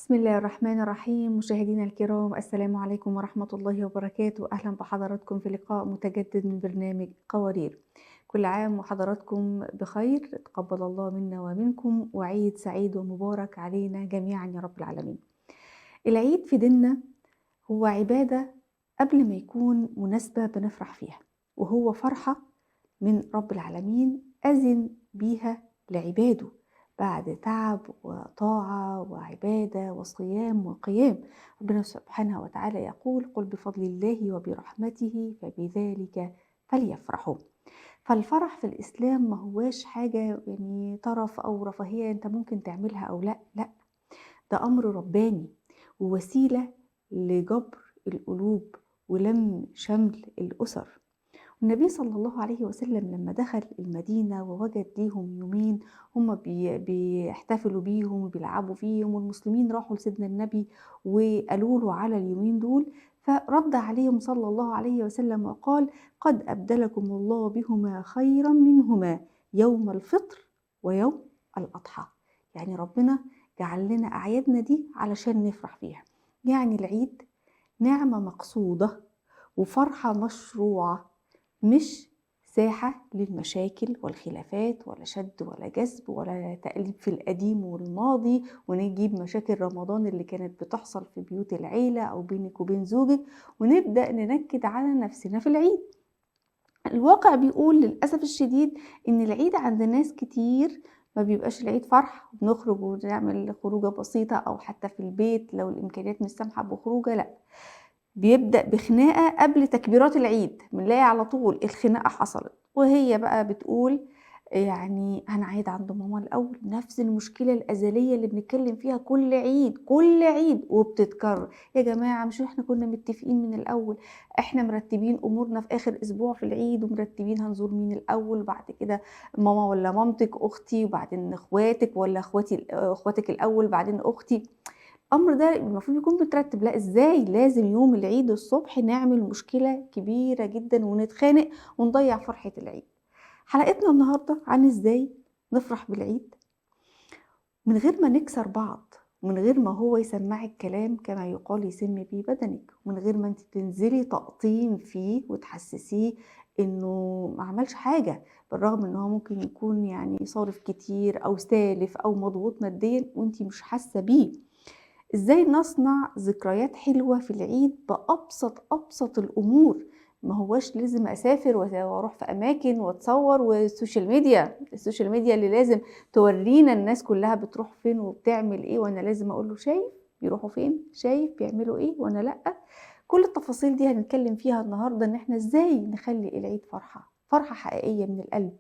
بسم الله الرحمن الرحيم. مشاهدينا الكرام، السلام عليكم ورحمة الله وبركاته. أهلا بحضراتكم في لقاء متجدد من برنامج قوارير. كل عام وحضراتكم بخير، تقبل الله منا ومنكم، وعيد سعيد ومبارك علينا جميعا يا رب العالمين. العيد في ديننا هو عبادة قبل ما يكون مناسبة بنفرح فيها، وهو فرحة من رب العالمين أذن بيها لعباده بعد تعب وطاعة وعبادة وصيام وقيام. ربنا سبحانه وتعالى يقول: قل بفضل الله وبرحمته فبذلك فليفرحوا. فالفرح في الإسلام ما هواش حاجة يعني طرف أو رفاهية أنت ممكن تعملها أو لا، لا، ده أمر رباني ووسيلة لجبر القلوب ولم شمل الأسر. النبي صلى الله عليه وسلم لما دخل المدينة ووجد ليهم يومين هم بيحتفلوا بيهم وبيلعبوا فيهم، والمسلمين راحوا لسيدنا النبي وقالوا له على اليومين دول، فرد عليهم صلى الله عليه وسلم وقال: قد أبدلكم الله بهما خيرا منهما يوم الفطر ويوم الأضحى. يعني ربنا جعل لنا أعيادنا دي علشان نفرح فيها. يعني العيد نعمة مقصودة وفرحة مشروعة، مش ساحة للمشاكل والخلافات ولا شد ولا جذب ولا تقليب في القديم والماضي ونجيب مشاكل رمضان اللي كانت بتحصل في بيوت العيلة أو بينك وبين زوجك ونبدأ ننكد على نفسنا في العيد. الواقع بيقول للأسف الشديد إن العيد عند ناس كتير ما بيبقاش العيد فرح، بنخرج ونعمل خروجة بسيطة أو حتى في البيت لو الإمكانيات مش سامحة بخروجة، لأ، بيبدأ بخناقة قبل تكبيرات العيد، بنلاقي على طول الخناقة حصلت، وهي بقى بتقول يعني هنعيد عند ماما الأول. نفس المشكلة الأزلية اللي بنتكلم فيها كل عيد كل عيد وبتتكرر. يا جماعة مش احنا كنا متفقين من الأول، احنا مرتبين أمورنا في آخر أسبوع في العيد ومرتبين هنزور مين الأول، بعد كده ماما ولا مامتك، أختي، وبعدين اخواتك ولا اخواتي، اخواتك الأول بعدين أختي. الأمر ده المفروض يكون مترتب، لا إزاي لازم يوم العيد الصبح نعمل مشكلة كبيرة جدا ونتخانق ونضيع فرحة العيد. حلقتنا النهاردة عن إزاي نفرح بالعيد من غير ما نكسر بعض، من غير ما هو يسمعك كلام كما يقال يسم بيه بدنك، ومن غير ما انت تنزلي تقطيم فيه وتحسسيه انه ما عملش حاجة، بالرغم ان هو ممكن يكون يعني صارف كتير او سالف او مضغوط ماديا وانت مش حاسة بيه. ازاي نصنع ذكريات حلوة في العيد بأبسط أبسط الأمور؟ ما هواش لازم أسافر وأروح في أماكن وأتصور، وال social media، ال social media اللي لازم تورينا الناس كلها بتروح فين وبتعمل إيه، وأنا لازم أقول له شايف بيروحوا فين، شايف بيعملوا إيه وأنا لأ. كل التفاصيل دي هنتكلم فيها النهاردة، إن إحنا إزاي نخلي العيد فرحة، فرحة حقيقية من القلب،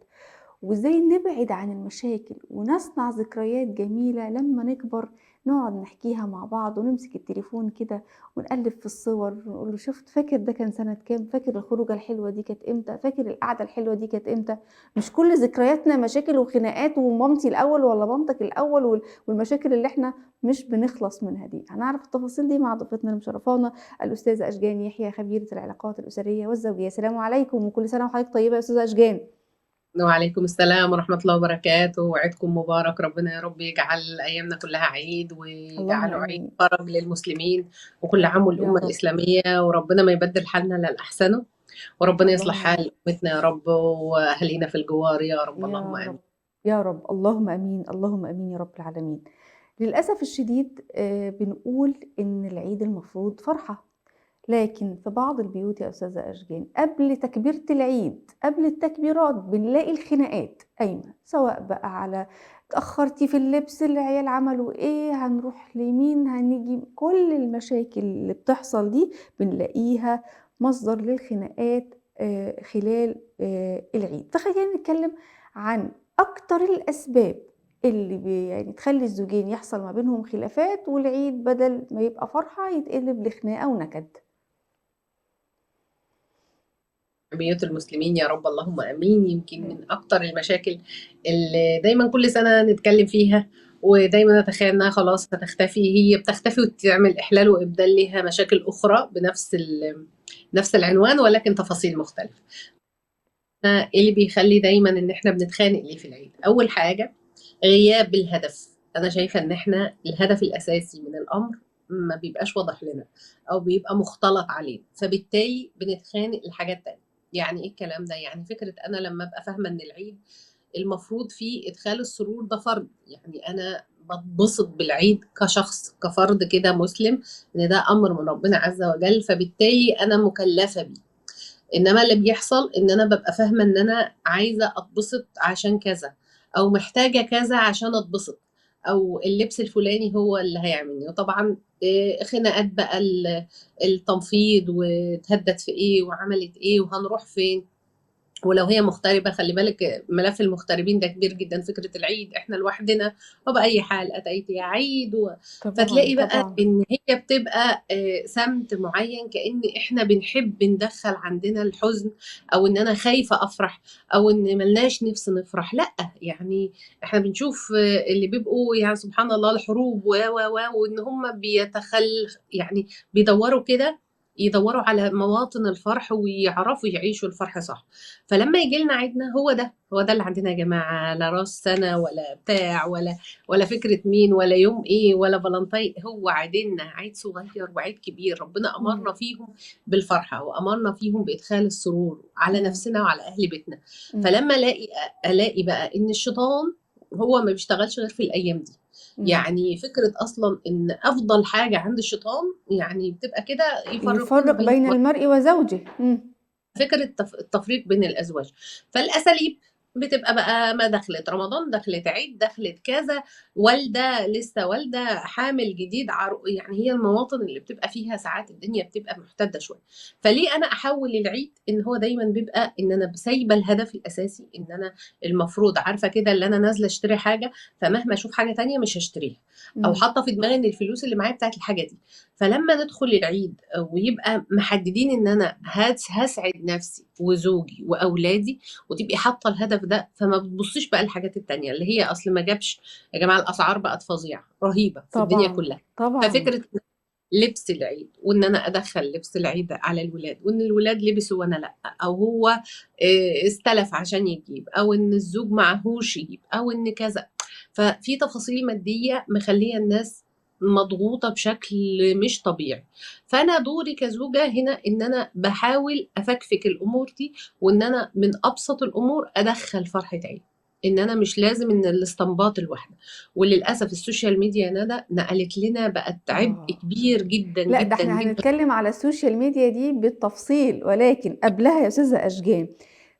وإزاي نبعد عن المشاكل ونصنع ذكريات جميلة لما نكبر نقعد نحكيها مع بعض ونمسك التليفون كده ونقلب في الصور ونقول له شفت، فاكر ده كان سنة كام، فاكر الخروجة الحلوة دي كانت امتى، فاكر القعدة الحلوة دي كانت امتى. مش كل ذكرياتنا مشاكل وخناقات ومامتي الأول ولا مامتك الأول والمشاكل اللي احنا مش بنخلص منها دي. هنعرف التفاصيل دي مع ضيفتنا المشرفانة الأستاذة أشجان يحيى، خبيرة العلاقات الأسرية والزوجية. السلام عليكم وكل سنة وحضرتك طيبة يا أستاذة أشجان. وعليكم السلام ورحمة الله وبركاته، وعيدكم مبارك. ربنا يا رب يجعل أيامنا كلها عيد ويجعله عيد فرج للمسلمين، وكل عام والأمة الإسلامية، وربنا ما يبدل حالنا للأحسن، وربنا يصلح حال أمتنا يا رب وأهلينا في الجوار يا رب. اللهم آمين يا رب، اللهم آمين، اللهم آمين يا رب العالمين. للأسف الشديد بنقول إن العيد المفروض فرحة، لكن في بعض البيوت يا أستاذة أشجان قبل تكبيرة العيد، قبل التكبيرات، بنلاقي الخناقات قايمة، سواء بقى على اتأخرتي في اللبس، العيال عملوا ايه، هنروح لمين، هنيجي، كل المشاكل اللي بتحصل دي بنلاقيها مصدر للخناقات خلال العيد. فخلينا نتكلم عن أكتر الأسباب اللي يعني تخلي الزوجين يحصل ما بينهم خلافات، والعيد بدل ما يبقى فرحة يتقلب لخناقة ونكد. بيوت المسلمين يا رب، اللهم امين. يمكن من اكتر المشاكل اللي دايما كل سنه نتكلم فيها ودايما نتخيل انها خلاص هتختفي، هي بتختفي وتعمل احلال وابدال لها مشاكل اخرى بنفس نفس العنوان ولكن تفاصيل مختلفه. اللي بيخلي دايما ان احنا بنتخانق ليه في العيد؟ اول حاجه غياب الهدف. أنا شايفة إن إحنا الهدف الأساسي من الأمر ما بيبقاش واضح لنا أو بيبقى مختلط علينا، فبالتالي بنتخانق لحاجات تانية. يعني إيه الكلام ده؟ يعني فكرة أنا لما أبقى فاهمة إن العيد المفروض فيه إدخال السرور ده فرض، يعني أنا بتبسط بالعيد كشخص كفرد كده مسلم، إن ده أمر من ربنا عز وجل، فبالتالي أنا مكلفة بيه. إنما اللي بيحصل إن أنا ببقى فاهمة إن أنا عايزة أتبسط عشان كذا، أو محتاجة كذا عشان أتبسط، أو اللبس الفلاني هو اللي هيعملني. وطبعا خناقات بقى التنفيض، وتهدد في إيه وعملت إيه وهنروح فين. ولو هي مغتربة، خلي بالك ملف المغتربين ده كبير جدا، فكرة العيد احنا لوحدنا وبأي حال أتيت يا عيد طبعا فتلاقي بقى طبعا إن هي بتبقى سمت معين، كأن احنا بنحب ندخل عندنا الحزن، أو إن أنا خايفة أفرح، أو إن ملناش نفس نفرح. لأ، يعني احنا بنشوف اللي بيبقوا يعني سبحان الله الحروب و و و وإن هم يعني بيدوروا كده، يدوروا على مواطن الفرح ويعرفوا يعيشوا الفرح صح. فلما يجي لنا عيدنا، هو ده هو ده اللي عندنا يا جماعة، لا راس سنة ولا بتاع ولا فكرة مين ولا يوم ايه ولا فالنتين، هو عيدنا عيد صغير وعيد كبير، ربنا أمرنا فيهم بالفرحة وأمرنا فيهم بإدخال السرور على نفسنا وعلى أهل بيتنا. فلما ألاقي بقى إن الشيطان هو ما بيشتغلش غير في الأيام دي. يعني فكرة أصلاً إن أفضل حاجة عند الشيطان يعني بتبقى كده يفرق بين المرء وزوجه. فكرة التفريق بين الأزواج. فالأساليب بتبقى بقى ما دخلت رمضان، دخلت عيد، دخلت كذا، والدة لسه والدة، حامل جديد، يعني هي المواطن اللي بتبقى فيها ساعات الدنيا بتبقى محتدة شوية. فليه أنا أحول العيد إن هو دايما بيبقى إن أنا سايبة الهدف الأساسي، إن أنا المفروض عارفة كده اللي أنا نازلة أشتري حاجة، فمهما أشوف حاجة تانية مش هشتريها، أو حاطة في دماغي إن الفلوس اللي معايا بتاعت الحاجة دي. فلما ندخل العيد ويبقى محددين إن أنا هسعد نفسي وزوجي وأولادي، وتبقي حاطة الهدف ده، فما بتبصيش بقى الحاجات التانية اللي هي أصل ما جابش. يا جماعة الأسعار بقت فظيعة رهيبة في الدنيا كلها. ففكرة لبس العيد، وإن أنا أدخل لبس العيد على الولاد، وإن الولاد لبسوا وأنا لأ، أو هو استلف عشان يجيب، أو إن الزوج معهوش يجيب، أو إن كذا. ففي تفاصيل مادية مخلية الناس مضغوطة بشكل مش طبيعي. فأنا دوري كزوجة هنا إن أنا بحاول أفكفك الأمور دي، وإن أنا من أبسط الأمور أدخل فرحة عيد، إن أنا مش لازم إن الاستنباط الواحدة. وللأسف ال social media يا ندى نقلت لنا، بقت عبء كبير جدا. لا ده احنا هنتكلم على ال social media دي بالتفصيل، ولكن قبلها يا أستاذة أشجان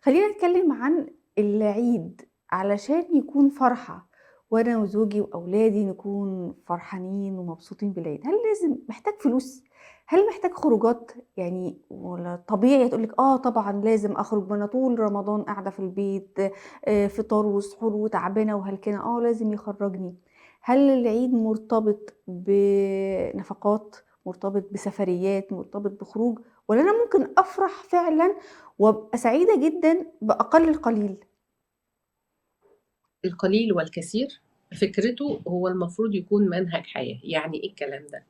خلينا نتكلم عن العيد علشان يكون فرحة، وأنا وزوجي وأولادي نكون فرحانين ومبسوطين بالعيد. هل لازم محتاج فلوس؟ هل محتاج خروجات؟ يعني ولا طبيعي تقولك طبعا لازم أخرج، ما أنا طول رمضان قاعدة في البيت، فطار وسحور وتعبانة وهلكانة، لازم يخرجني. هل العيد مرتبط بنفقات، مرتبط بسفريات، مرتبط بخروج، ولا أنا ممكن أفرح فعلا وأبقى سعيدة جدا بأقل القليل؟ القليل والكثير فكرته هو المفروض يكون منهج حياة. يعني ايه الكلام ده؟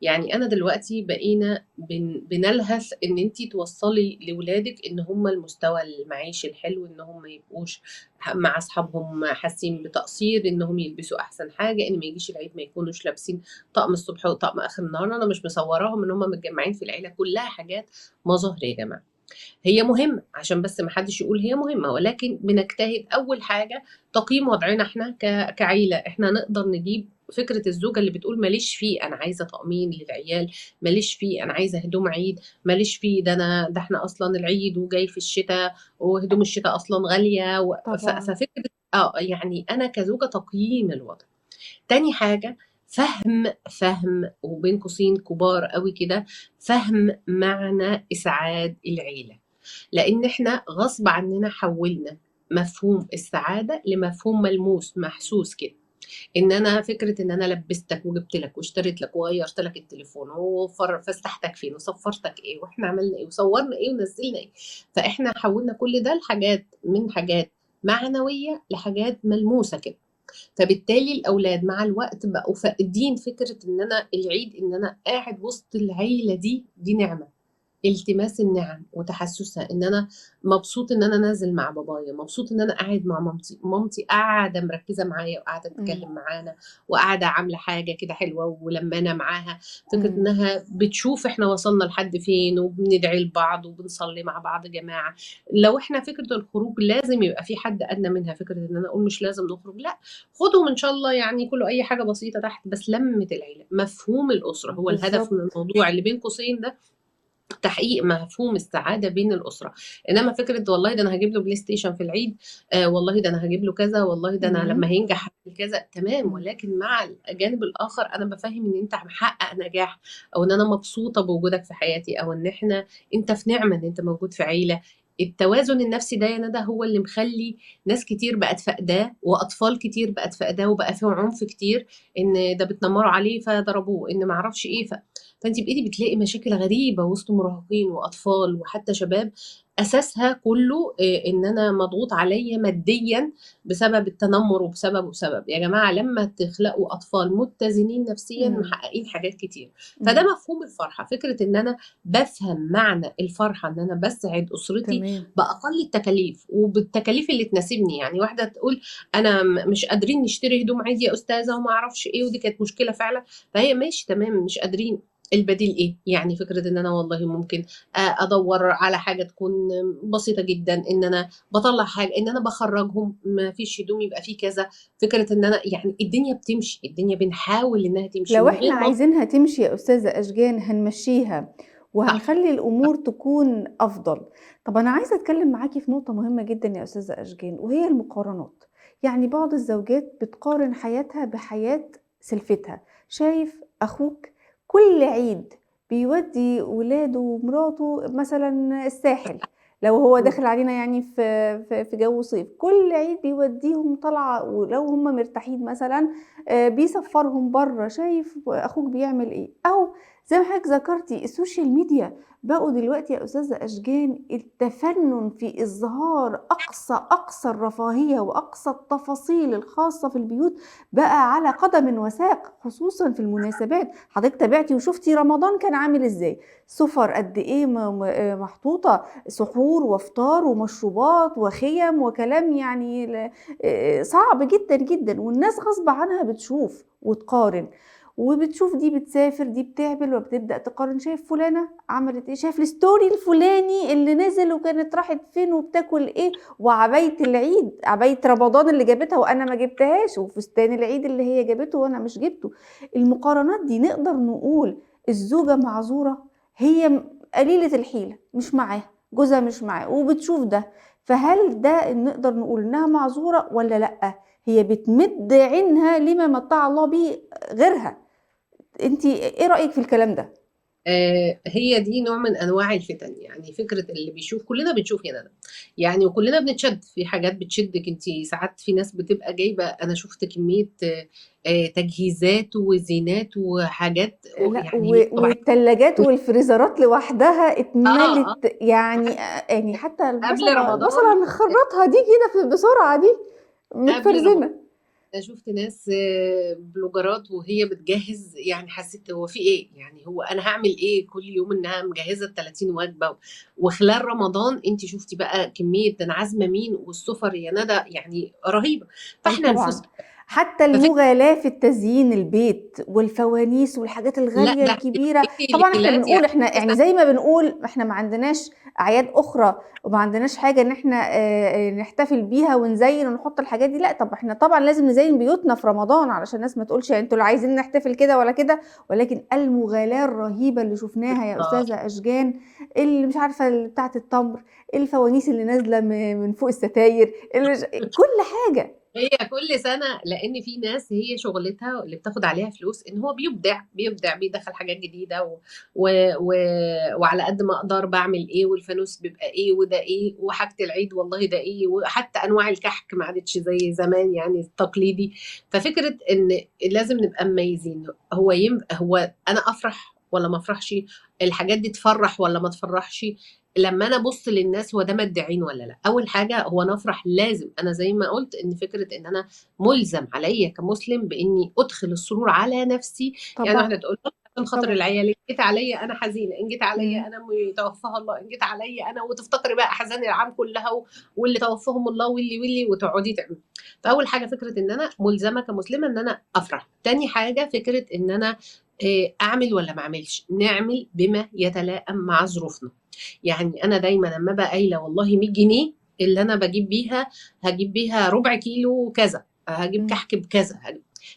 يعني انا دلوقتي بقينا بنلهث ان انتي توصلي لولادك ان هم المستوى المعيشي الحلو، ان هم ما يبقوش مع اصحابهم حاسين بتقصير، انهم يلبسوا احسن حاجة، ان ما يجيش العيد ما يكونوش لابسين طقم الصبح وطقم اخر النهار. انا مش مصوراهم ان هم متجمعين في العيلة، كلها حاجات مظاهر يا جماعة. هي مهمة عشان بس ما حدش يقول هي مهمة، ولكن بنجتهد. أول حاجة تقييم وضعنا احنا كعيلة، احنا نقدر نجيب فكرة الزوجة اللي بتقول ماليش فيه، أنا عايزة تأمين للعيال، ماليش فيه، أنا عايزة هدوم عيد، ماليش فيه، ده احنا أصلا العيد وجاي في الشتاء وهدوم الشتاء أصلا غالية ففكرة يعني أنا كزوجة تقييم الوضع. تاني حاجة فهم وبين قوسين كبار قوي كده، فهم معنى إسعاد العيلة، لأن احنا غصب عننا حولنا مفهوم السعادة لمفهوم ملموس محسوس كده. إن أنا فكرة إن أنا لبستك وجبت لك واشتريت لك وغيرت لك التليفون وفسحتك فين وصفرتك إيه وإحنا عملنا إيه وصورنا إيه ونزلنا إيه، فإحنا حولنا كل ده لحاجات، من حاجات معنوية لحاجات ملموسة كده. فبالتالي الأولاد مع الوقت بقوا فاقدين فكرة إن أنا العيد إن أنا قاعد وسط العيلة دي نعمة. التماس النعم وتحسسها، إن أنا مبسوط إن أنا نازل مع بابايا، مبسوط إن أنا قاعد مع مامتي، مامتي قاعدة مركزة معايا وقاعدة تتكلم معانا وقاعدة عاملة حاجة كده حلوة ولمانة معاها، فكرة إنها بتشوف إحنا وصلنا لحد فين وبندعي لبعض وبنصلي مع بعض جماعة. لو إحنا فكرة الخروج لازم يبقى في حد أدنى منها، فكرة إن أنا أقول مش لازم نخرج، لا خدهم إن شاء الله يعني كله أي حاجة بسيطة تحت، بس لمة العيلة، مفهوم الأسرة هو الهدف من الموضوع اللي بين قوسين ده، تحقيق مفهوم السعادة بين الأسرة. إنما فكرة والله ده أنا هجيب له بلاي ستيشن في العيد، والله ده أنا هجيب له كذا، والله ده أنا لما هينجح كذا، تمام، ولكن مع الجانب الآخر أنا بفهم إن أنت محقق نجاح، أو إن أنا مبسوطة بوجودك في حياتي، أو إن إحنا أنت في نعمة إن أنت موجود في عيلة. التوازن النفسي ده يا ندى هو اللي مخلي ناس كتير بقت فقداه، وأطفال كتير بقت فقداه، وبقى فيهم عنف كتير، إن ده بتنمروا عليه فضربوه، إن معرفش إيه، فأنت بقيتي بتلاقي مشاكل غريبة وسط مراهقين وأطفال وحتى شباب، أساسها كله إن أنا مضغوط عليا ماديا بسبب التنمر وبسبب. يا جماعة لما تخلقوا أطفال متزنين نفسيا محققين حاجات كتير. فده مفهوم الفرحة، فكرة إن أنا بفهم معنى الفرحة، إن أنا بسعد أسرتي بأقل التكاليف وبالتكاليف اللي تناسبني. يعني واحدة تقول أنا مش قادرين نشتري هدوم عيد يا أستاذة وما أعرفش إيه، ودي كانت مشكلة فعلا، فهي ماشي تمام مش قادرين، البديل ايه؟ يعني فكرة ان انا والله ممكن ادور على حاجة تكون بسيطة جدا، ان انا بطلع حاجة، ان انا بخرجهم ما فيش هدوم يبقى فيه كذا، فكرة ان انا يعني الدنيا بتمشي، الدنيا بنحاول انها تمشي. لو احنا عايزينها تمشي يا استاذة اشجان هنمشيها وهنخلي الامور تكون افضل. طب انا عايزة اتكلم معاكي في نقطة مهمة جدا يا استاذة اشجان، وهي المقارنات. يعني بعض الزوجات بتقارن حياتها بحياة سلفتها، شايف اخوك كل عيد بيودي ولاده ومراته مثلا الساحل، لو هو داخل علينا يعني في جو صيف، كل عيد بيوديهم طلعة، ولو هم مرتاحين مثلا بيسفرهم بره، شايف اخوك بيعمل ايه. او زي ما حضرتك ذكرتي ال social media، بقوا دلوقتي يا استاذه اشجان التفنن في اظهار اقصى الرفاهية واقصى التفاصيل الخاصة في البيوت بقى على قدم وساق، خصوصا في المناسبات. حضرتك تابعتي وشفتي رمضان كان عامل ازاي، سفر قد ايه محطوطة، سحور وافطار ومشروبات وخيم وكلام يعني صعب جدا جدا، والناس غصب عنها بتشوف وتقارن، وبتشوف دي بتسافر دي بتعمل، وبتبدأ تقارن، شايف فلانة عملت ايه، شايف ال story الفلاني اللي نزل وكانت راحت فين وبتاكل ايه، وعباية العيد، عباية رمضان اللي جابتها وانا ما جبتهاش، وفستان العيد اللي هي جابته وانا مش جبته. المقارنات دي نقدر نقول الزوجة معذورة، هي قليلة الحيلة، مش معاه جوزها، مش معاه، وبتشوف ده، فهل ده نقدر نقول انها معذورة ولا لأ؟ هي بتمد عينها لما متع الله به غيرها. انت ايه رأيك في الكلام ده؟ هي دي نوع من انواع الفتن. يعني فكرة اللي بيشوف، كلنا بنشوف هنا يعني، وكلنا بنتشد في حاجات بتشدك انت. ساعات في ناس بتبقى جايبة، انا شفت كمية تجهيزات وزينات وحاجات يعني، والثلاجات والفريزرات لوحدها اتملت. يعني حتى البصلة اللي خرطها دي كده بسرعة دي متفرزنة. أنا شفت ناس بلوجرات وهي بتجهز، يعني حسيت هو في ايه، يعني هو انا هعمل ايه كل يوم، انها مجهزة 30 وجبة. وخلال رمضان انت شفتي بقى كمية ده انا عازمة مين، والسفر يا ندى يعني رهيبة. فاحنا نفوس حتى المغالاة في التزيين البيت والفوانيس والحاجات الغالية الكبيرة. طبعا احنا بنقول احنا يعني زي ما بنقول احنا ما عندناش اعياد اخرى وما عندناش حاجة ان احنا نحتفل بيها ونزين ونحط الحاجات دي، لا طب احنا طبعا لازم نزين بيوتنا في رمضان علشان الناس ما تقولش انتوا اللي عايزين نحتفل كده ولا كده. ولكن المغالاة الرهيبة اللي شفناها يا استاذة اشجان، اللي مش عارفة بتاعة التمر، الفوانيس اللي نازلة من فوق الستاير، كل حاجة هي كل سنة. لأن في ناس هي شغلتها اللي بتاخد عليها فلوس إن هو بيبدع بيدخل حاجات جديدة وعلى قد ما أقدر بعمل إيه، والفانوس بيبقى إيه، وده إيه، وحاجة العيد والله ده إيه، وحتى أنواع الكحك ما عادتش زي زمان يعني التقليدي. ففكرة إن لازم نبقى مميزين، هو أنا أفرح ولا ما افرحش، الحاجات دي تفرح ولا ما تفرحش. لما انا ابص للناس هو ده مد عين ولا لا؟ اول حاجة هو انا افرح لازم، انا زي ما قلت ان فكرة ان انا ملزم عليا كمسلم باني ادخل السرور على نفسي. يعني واحدة تقول عشان خاطر العيال، ان جيت عليا انا حزينة، ان جيت عليا انا توفاها الله، ان جيت عليا انا، وتفتكري بقى احزان العام كلها واللي توفاهم الله واللي وتقعدي تعملي. فاول حاجة فكرة ان انا ملزمة كمسلمه ان انا افرح. تاني حاجة فكرة ان انا اعمل ولا ما اعملش، نعمل بما يتلائم مع ظروفنا. يعني انا دايما لما ابقى قايله والله 100 جنيه اللي انا بجيب بيها هجيب بيها ربع كيلو كذا، هجيب كحك بكذا،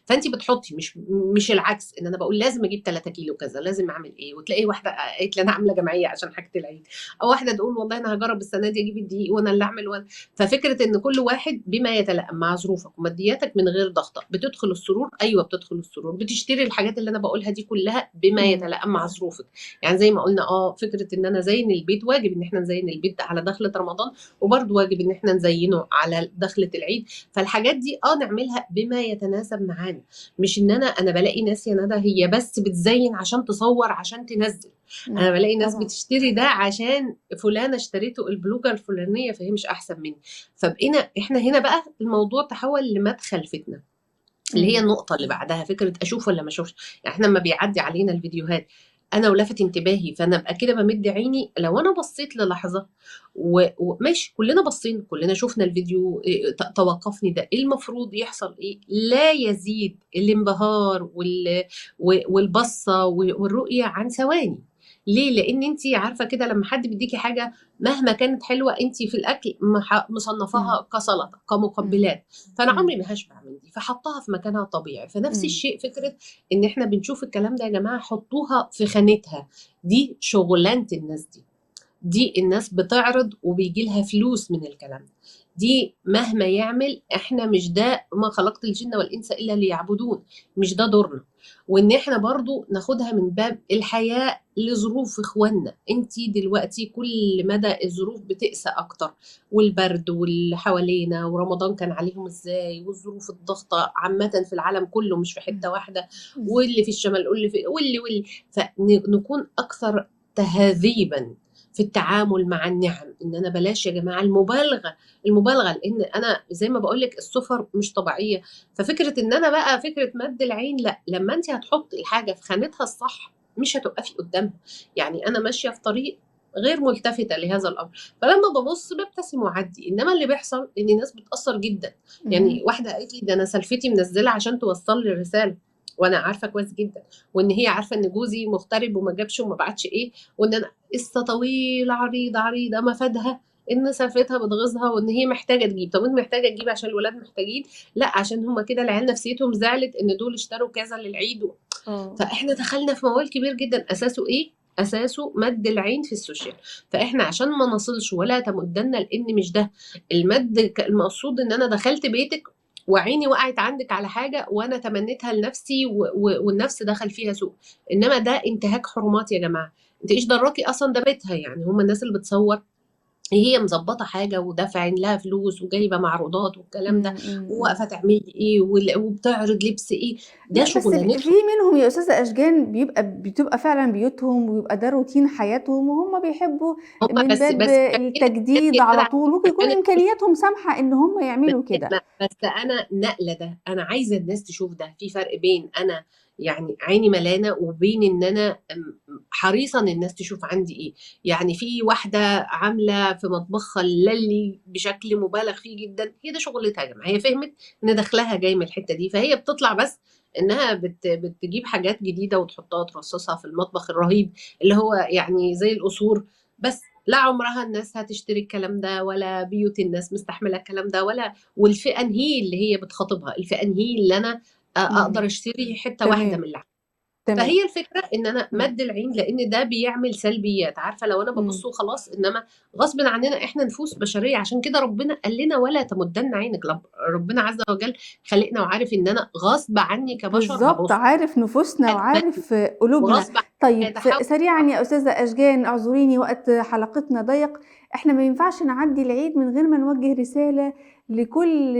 فانت بتحطي مش العكس ان انا بقول لازم اجيب 3 كيلو كذا، لازم اعمل ايه. وتلاقي واحدة قالت لي انا عامله جمعية عشان حاجة العيد، او واحدة تقول والله انا هجرب السنة دي اجيب الدقيق وانا اللي اعمل ففكره ان كل واحد بما يتلائم مع ظروفك ومادياتك من غير ضغطه. بتدخل السرور، ايوه بتدخل السرور، بتشتري الحاجات اللي انا بقولها دي كلها بما يتلائم مع ظروفك. يعني زي ما قلنا فكرة ان انا زين البيت، واجب ان احنا نزين البيت على دخله رمضان، وبرده واجب ان احنا نزينه على دخله العيد. فالحاجات دي نعملها بما يتناسب معانا، مش ان انا بلاقي ناس يا ندى هي بس بتزين عشان تصور عشان تنزل. انا بلاقي ناس بتشتري ده عشان فلانه اشتريته ال blogger الفلانية فهي مش احسن مني. فبقينا احنا هنا بقى الموضوع تحول لمدخل فتنة، اللي هي النقطة اللي بعدها فكرة اشوف ولا ما اشوفش. يعني احنا لما بيعدي علينا الفيديوهات انا ولفت انتباهي، فانا ابقى كده بمد عيني. لو انا بصيت للحظة وماشي كلنا بصينا كلنا شفنا الفيديو، توقفني ده ايه المفروض يحصل؟ ايه لا يزيد الانبهار والبصه والرؤية عن ثواني. ليه؟ لان انت عارفه كده لما حد بيديكي حاجة مهما كانت حلوة انت في الاكل مصنفاها كسلطه كمقبلات، فانا عمري ما هشبع من دي، فحطها في مكانها الطبيعي. فنفس الشيء فكرة ان احنا بنشوف الكلام ده يا جماعة حطوها في خانتها، دي شغلانة الناس، دي الناس بتعرض وبيجي لها فلوس من الكلام ده، دي مهما يعمل احنا مش ده، ما خلقت الجن والانس الا ليعبدون، مش ده دورنا. وان احنا برضو ناخدها من باب الحياة لظروف اخواننا. انتي دلوقتي كل مدى الظروف بتقسى اكتر، والبرد واللي حوالينا، ورمضان كان عليهم ازاي، والظروف الضغطة عامة في العالم كله مش في حتة واحدة، واللي في الشمال واللي في واللي فنكون اكثر تهذيبا في التعامل مع النعم. ان انا بلاش يا جماعة المبالغة، لان انا زي ما بقول لك السفر مش طبيعية. ففكره ان انا بقى فكرة مد العين، لا، لما انت هتحطي الحاجة في خانتها الصح مش هتوقفي قدامها. يعني انا ماشية في طريق غير ملتفته لهذا الامر، فلما ببص ببتسم وأعدي. انما اللي بيحصل ان الناس بتاثر جدا. يعني واحدة قالت لي ده انا سلفتي منزله عشان توصل لي الرسالة، وانا عارفه كويس جدا، وان هي عارفه ان جوزي مغترب وما جابش وما بعتش ايه، وان انا قصة طويلة عريضة عريضة مفادها ان سلفتها بتغيظها وان هي محتاجه تجيب. طب انت محتاجه تجيب عشان الولاد محتاجين؟ لا، عشان هما كده العيال نفسيتهم زعلت ان دول اشتروا كذا للعيد فاحنا دخلنا في موال كبير جدا اساسه ايه؟ اساسه مد العين في ال social. فاحنا عشان ما نصلش ولا تمدنا، لان مش ده المد المقصود. ان انا دخلت بيتك وعيني وقعت عندك على حاجة وانا تمنيتها لنفسي والنفس دخل فيها سوء، انما ده انتهاك حرمات يا جماعة. انت ايش دراكي اصلا ده بيتها؟ يعني هم الناس اللي بتصور هي مظبطه حاجة ودافعين لها فلوس وجايبه معروضات والكلام ده، وواقفه تعملي ايه وبتعرض لبس ايه، ده شغلانتهم. بس في منهم يا استاذه اشجان بتبقى فعلا بيوتهم ويبقى ده روتين حياتهم، وهم بيحبوا من باب بس التجديد على طول، ممكن يكون امكانياتهم سامحه ان هم يعملوا كده. بس انا نقله ده، انا عايزه الناس تشوف ده. في فرق بين انا يعني عيني ملانة وبين ان انا حريصة ان الناس تشوف عندي ايه. يعني في واحدة عامله في مطبخها اللي بشكل مبالغ فيه جدا، هي ده شغلتها يا جماعة، هي فهمت ان دخلها جاي من الحتة دي، فهي بتطلع بس انها بتجيب حاجات جديدة وتحطها ترصصها في المطبخ الرهيب اللي هو يعني زي القصور، بس لا عمرها الناس هتشتري الكلام ده، ولا بيوت الناس مستحمله الكلام ده، ولا والفئة هي اللي هي بتخاطبها، الفئة هي اللي انا اقدر اشتري حتة واحدة من اللحم. فهي الفكرة ان انا مد العين، لان ده بيعمل سلبيات. عارفه لو انا ببص وخلاص، انما غصب عننا احنا نفوس بشرية، عشان كده ربنا قال لنا ولا تمدن عينك. ربنا عز وجل خلقنا وعارف ان انا غصب عني كبشر بالظبط، عارف نفوسنا وعارف قلوبنا. طيب سريعا يا استاذه اشجان، اعذريني وقت حلقتنا ضيق، احنا ما ينفعش نعدي العيد من غير ما نوجه رسالة لكل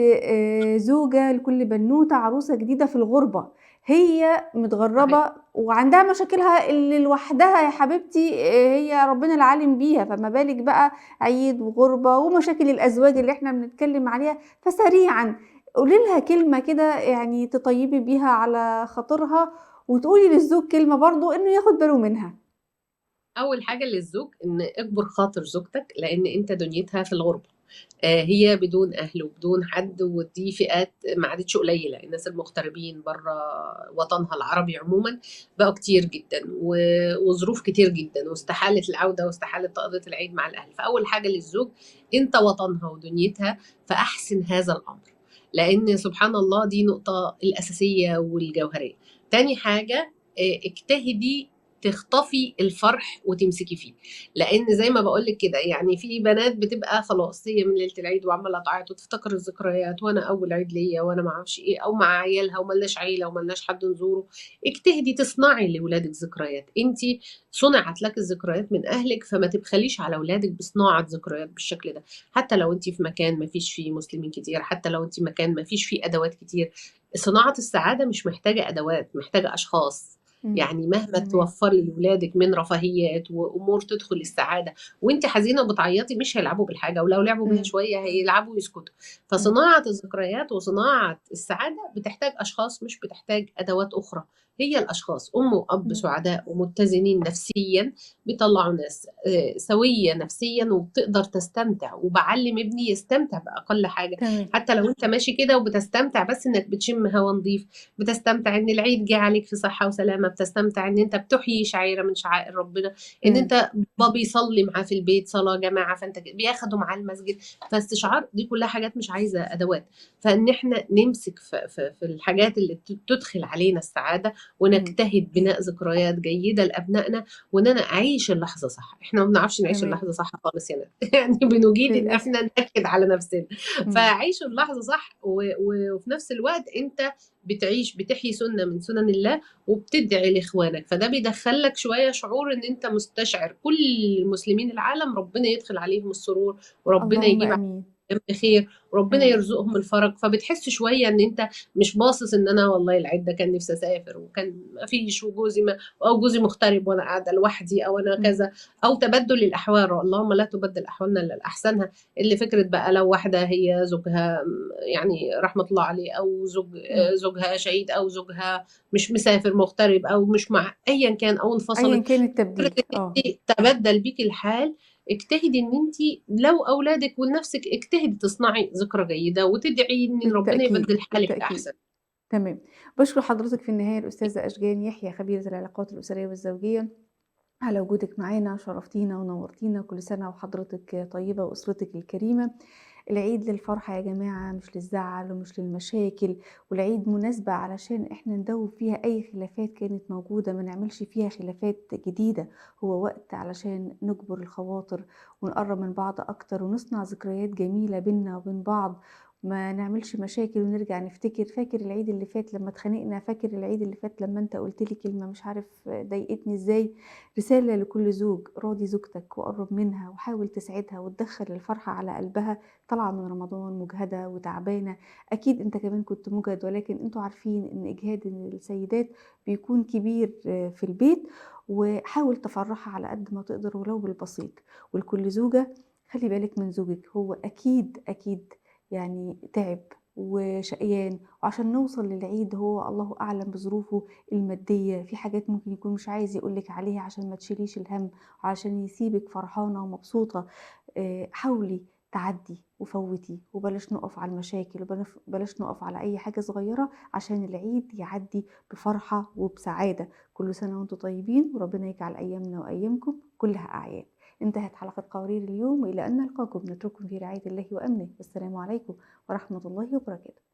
زوجه، لكل بنوته عروسه جديدة في الغربة. هي صحيح. متغربة وعندها مشاكلها اللي لوحدها يا حبيبتي، هي ربنا العالم بيها، فما بالِك بقى عيد وغُربة ومشاكل الأزواج اللي إحنا بنتكلم عليها. فسريعًا قولي لها كلمة كده يعني تطيبي بيها على خاطرها، وتقولي للزوج كلمة برضه إنه ياخد باله منها. أول حاجة للزوج إن اجبر خاطر زوجتك، لأن أنت دنيتها في الغربة، هي بدون أهل وبدون حد، ودي فئات ما عادتش قليلة، الناس المغتربين بره وطنها العربي عموما بقوا كتير جدا، وظروف كتير جدا، واستحالة العودة واستحالة تقضية العيد مع الأهل. فأول حاجة للزوج أنت وطنها ودنيتها، فأحسن هذا الأمر، لأن سبحان الله دي نقطة الأساسية والجوهرية. تاني حاجة، اجتهدي تخطفي الفرح وتمسكي فيه، لان زي ما بقولك كده في بنات بتبقى خلاص هي من ليله العيد وعماله تعيط وتفتكر الذكريات، وانا اول عيد ليا وانا ما اعرفش ايه، او مع عيالها وملناش عيله وملناش حد نزوره. اجتهدي تصنعي لاولادك ذكريات، انت صنعت لك الذكريات من اهلك، فما تبخليش على اولادك بصناعه ذكريات بالشكل ده، حتى لو انت في مكان ما فيش فيه مسلمين كتير، حتى لو انت مكان ما فيش فيه ادوات كتير. صناعه السعاده مش محتاجه ادوات، محتاجه اشخاص. مهما توفري لولادك من رفاهيات وامور تدخل السعاده وانت حزينه وبتعيطي مش هيلعبوا بالحاجه، ولو لعبوا بيها شويه هيلعبوا ويسكتوا. فصناعه الذكريات وصناعه السعاده بتحتاج اشخاص، مش بتحتاج ادوات اخرى. هي الاشخاص، ام واب سعداء ومتزنين نفسيا، بيطلعوا ناس سويه نفسيا وبتقدر تستمتع. وبعلم ابني يستمتع باقل حاجه. حتى لو انت ماشي كده وبتستمتع بس انك بتشم هوا نظيف، بتستمتع ان العيد جه عليك في صحه وسلامه، بتستمتع ان انت بتحيي شعيره من شعائر ربنا، ان انت بابا بيصلي معاه في البيت صلاه جماعه، فانت بياخده معاه المسجد. فاستشعار دي كلها حاجات مش عايزه ادوات. فان احنا نمسك في الحاجات اللي تدخل علينا السعاده، ونجتهد بناء ذكريات جيده لابنائنا، وان انا اعيش اللحظه صح. احنا ما بنعرفش نعيش اللحظه صح خالص يا ندى. بنجيد ان احنا ناكد على نفسنا. فعيشوا اللحظه صح، وفي نفس الوقت انت بتحيي سنه من سنن الله وبتدعي لاخوانك، فده بيدخلك شويه شعور ان انت مستشعر كل المسلمين العالم ربنا يدخل عليهم السرور، وربنا يجيب بخير، وربنا يرزقهم الفرج. فبتحس شويه ان انت مش باصص ان انا والله العيد ده كان نفسي اسافر وكان ما فيش، وجوزي ما، او جوزي مغترب وانا قاعده لوحدي، او انا كذا، او تبدل الاحوال. اللهم لا تبدل احوالنا الا لاحسنها. اللي فكره بقى لو واحده هي زوجها رحمه الله عليه، او زوجها شهيد، او زوجها مش مسافر مغترب، او مش مع ايا كان، او انفصلت، ايا كان التبديل، تبدل بيك الحال. اجتهدي ان انت لو اولادك ولنفسك اجتهدي تصنعي ذكرى جيده وتدعي ان ربنا يبدل حالك احسن. تمام. بشكر حضرتك في النهايه الاستاذه اشجان يحيى، خبيره العلاقات الاسريه والزوجيه، على وجودك معانا، شرفتينا ونورتينا. كل سنه وحضرتك طيبه واسرتك الكريمه. العيد للفرحة يا جماعة، مش للزعل ومش للمشاكل، والعيد مناسبة علشان احنا ندوب فيها اي خلافات كانت موجودة، ما نعملش فيها خلافات جديدة. هو وقت علشان نجبر الخواطر ونقرب من بعض اكتر، ونصنع ذكريات جميلة بينا وبين بعض، ما نعملش مشاكل ونرجع نفتكر، فاكر العيد اللي فات لما اتخانقنا، فاكر العيد اللي فات لما انت قلت لي كلمة مش عارف ضايقتني ازاي. رسالة لكل زوج، راضي زوجتك وقرب منها وحاول تسعدها وتدخل الفرحة على قلبها. طالعة من رمضان مجهدة وتعبانة، اكيد انت كمان كنت مجهد، ولكن انتوا عارفين ان اجهاد السيدات بيكون كبير في البيت، وحاول تفرحها على قد ما تقدر ولو بالبسيط. ولكل زوجة خلي بالك من زوجك، هو اكيد اكيد تعب وشقيان، وعشان نوصل للعيد هو الله أعلم بظروفه المادية، في حاجات ممكن يكون مش عايز يقولك عليها عشان ما تشيليش الهم، وعشان يسيبك فرحانة ومبسوطة. حاولي تعدي وفوتي، وبلاش نقف على المشاكل، وبلاش نقف على أي حاجة صغيرة، عشان العيد يعدي بفرحة وبسعادة. كل سنة وانتم طيبين، وربنا يجعل أيامنا وأيامكم كلها أعياد. انتهت حلقة قوارير اليوم، وإلى أن نلقاكم نترككم في رعاية الله وأمنه، والسلام عليكم ورحمة الله وبركاته.